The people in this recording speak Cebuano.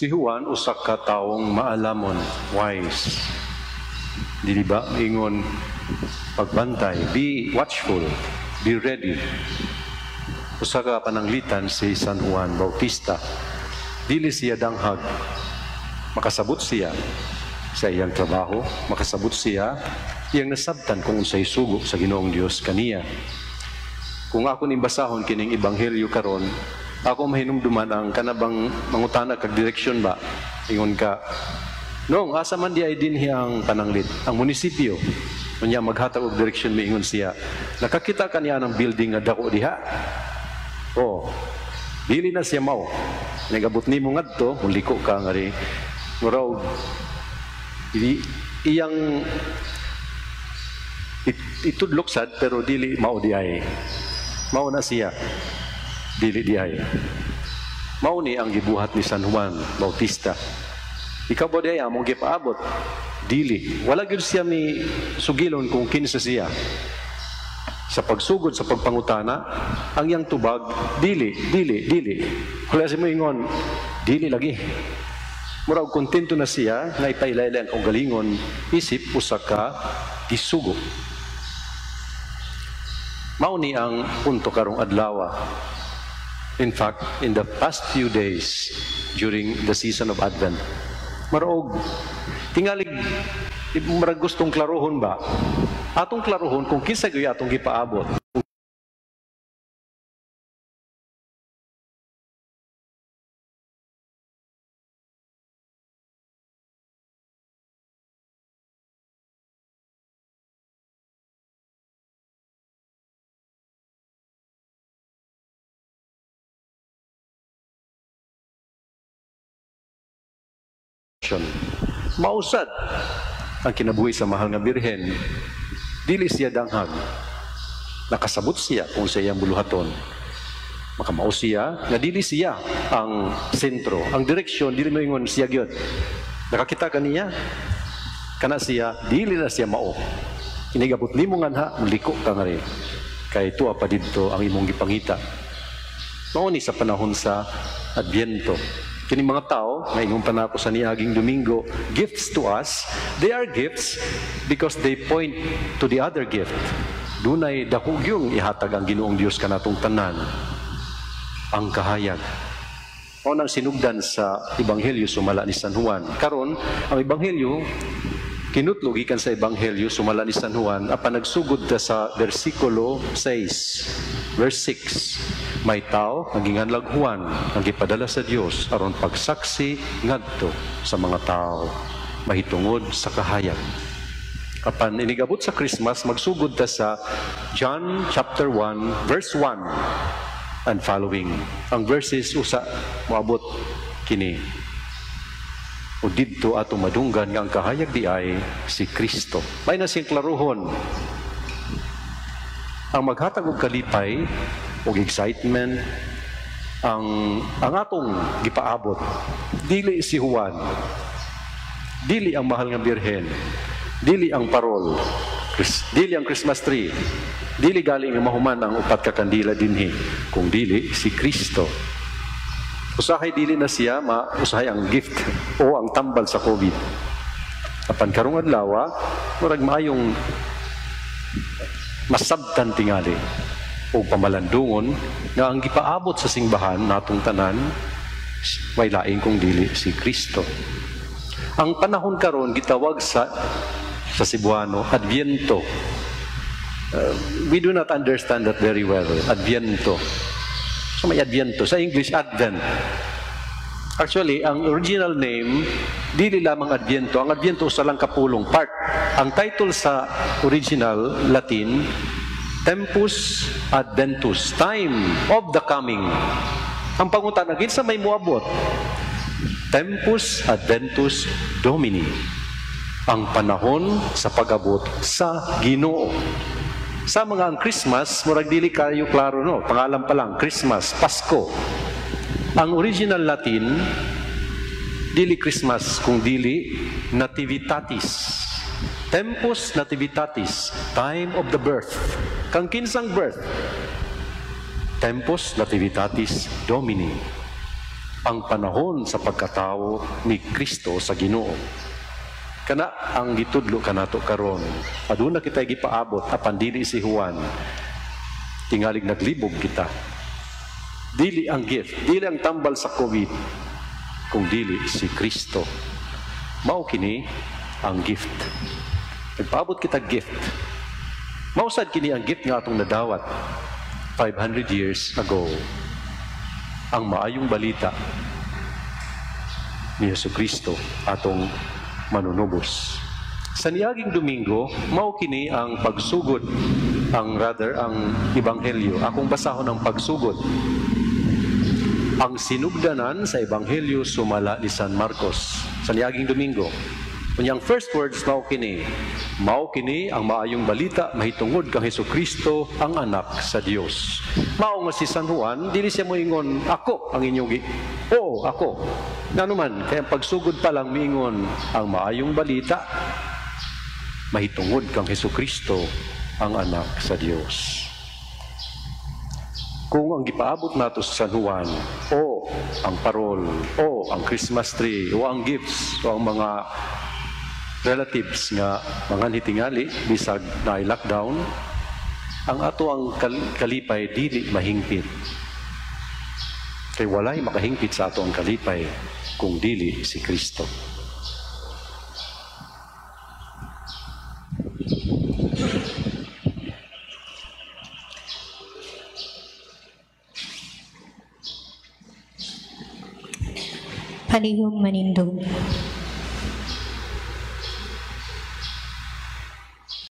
Si Juan usa ka taong maalamon, wise. Dili ba ingon pagbantay, be watchful, be ready. Usa ka pananglitan si San Juan Bautista. Dili siya danghag. Makasabot siya sa iyang trabaho, makasabot siya iyang nasabtan kung unsay sugo sa Ginoong Dios kaniya. Kung ako ning basahon kining ebanghelyo karon, ako mahinumduman ang kanabang mangutana kag direksyon ba. Ingon ka, "Nong, asa man di ay dinhi ang pananglit, ang munisipyo?" Unya maghatag og direksyon, miingon siya, "Nakakita ka niya ng building nga dako diha? Oh, dili na siya mao. Nagabot nimo ngadto, muliko ka ngari." Murag iyang itudlok sad, pero dili mao di ay. Mao na siya. Dili di ay. Mao ni ang gibuhat ni San Juan Bautista. "Ikaw ba di ay among gipaabot?" "Dili." Wala gyud siya mi sugilon kung kinsa siya. Sa pagsugod sa pagpangutana, ang iyang tubag, "Dili, dili, dili." Wala siya moingon, "Dili lagi." Murag kontento na siya nga ipailay ang kaugalingon isip usa ka gisugo. Mao ni ang punto karong adlaw. In fact, in the past few days during the season of Advent, murag tingalig murag gustong klarohon ba? Atong klarohon kung kinsa gyud atong gipaabot. Mausad ang kinabuhi sa mahal nga Birhen. Dili siya danghag. Nakasabot siya kung sa iyang buluhaton. Makamao siya nga dili siya ang sentro. Ang direksyon, dili moingon siya gyud. "Nakakita ka niya? Kana siya." Dili na siya mao. Inigabot nimo nganha, muliko ka ngari. Kay tuwa pa didto ang imong gipangita. Mao ni sa panahon sa Adbyento. Kini mga tao, ngayon pa nako sa niaging Domingo, gifts to us, they are gifts because they point to the other gift. Dunay dako gyung ihatag ang Ginoong Dios kanatong tanan, ang kahayag. Mao nang sinugdan sa Ebanghelyo sumala ni San Juan. Karon, ang Ebanghelyo kinutlo gikan sa Ebanghelyo sumala ni San Juan, apan nagsugod ta sa versikulo 6, verse 6. May tao nga ginganlag Juan ang gipadala sa Dios aron pagsaksi ngadto sa mga tao mahitungod sa kahayag. Apan inigabot sa Christmas, magsugod ta sa John chapter 1 verse 1 and following. Ang verses usa moabot kini. O didto atong madunggan nga ang kahayag di ay si Kristo. May na siyang klaruhon. Ang maghatag og kalipay og excitement ang atong gipaabot, dili si Juan, dili ang mahal nga Birhen, dili ang parol, dili ang Christmas tree, dili gali nga mahuman ang upat ka kandila dinhi, kung dili si Kristo. Usahay dili na siya ma usahay ang gift o ang tambal sa COVID. Apan karong adlaw, murag maayong masabtan tingali o pamalandungon nga ang gipaabot sa simbahan natong tanan may laing kung dili si Kristo. Ang panahon karon gitawag sa Cebuano Adviento. We do not understand that very well. Adviento. So may Adviento. Sa English, Advent. Actually, ang original name, dili lamang Adviento. Ang Adviento usa lang kapulong, part. Ang title sa original Latin, Tempus Adventus, time of the coming. Ang pangutana, kinsa may muabot? Tempus Adventus Domini. Ang panahon sa pag-abot sa Ginoo. Sa mga ang Christmas, murag dili kayo klaro, no? Pangalan pa lang, Christmas, Pasko. Ang original Latin, dili Christmas, kung dili Nativitatis. Tempus Nativitatis, time of the birth. Kang kinsang birth? Tempus Nativitatis Domini. Ang panahon sa pagkatawo ni Kristo sa Ginoo. Kana ang gitudlo kanato karon. Aduna kita gipaabot apan dili si Juan. Tingalig naglibog kita. Dili ang gift, dili ang tambal sa COVID, kung dili si Kristo. Mao kini ang gift. Nagpaabot kita gift. Mao sad kini ang gift nga atong nadawat 500 years ago. Ang maayong balita ni Hesus Kristo atong manunubos. Sa niaging Domingo, mao kini ang pagsugod, ang rather ang ebanghelyo. Akong basahon ang pagsugod. Ang sinugdanan sa ebanghelyo sumala ni San Marcos sa niaging Domingo. Unyang first words mao kini ang maayong balita mahitungod kang Hesus Kristo ang anak sa Dios. Mao nga si San Juan dili siya moingon ako ang inyong oo ako. Ngano man kay ang pagsugod pa lang miingon ang maayong balita mahitungod kang Hesus Kristo ang anak sa Dios. Kung ang gipaabot nato sa San Juan o ang parol o ang Christmas tree o ang gifts o ang mga relatives nga mga hitingali bisag naay lockdown, ang ato ang kalipay dili mahingpit. Kay walay makahingpit sa ato ang kalipay kung dili si Kristo. Palihog manindog.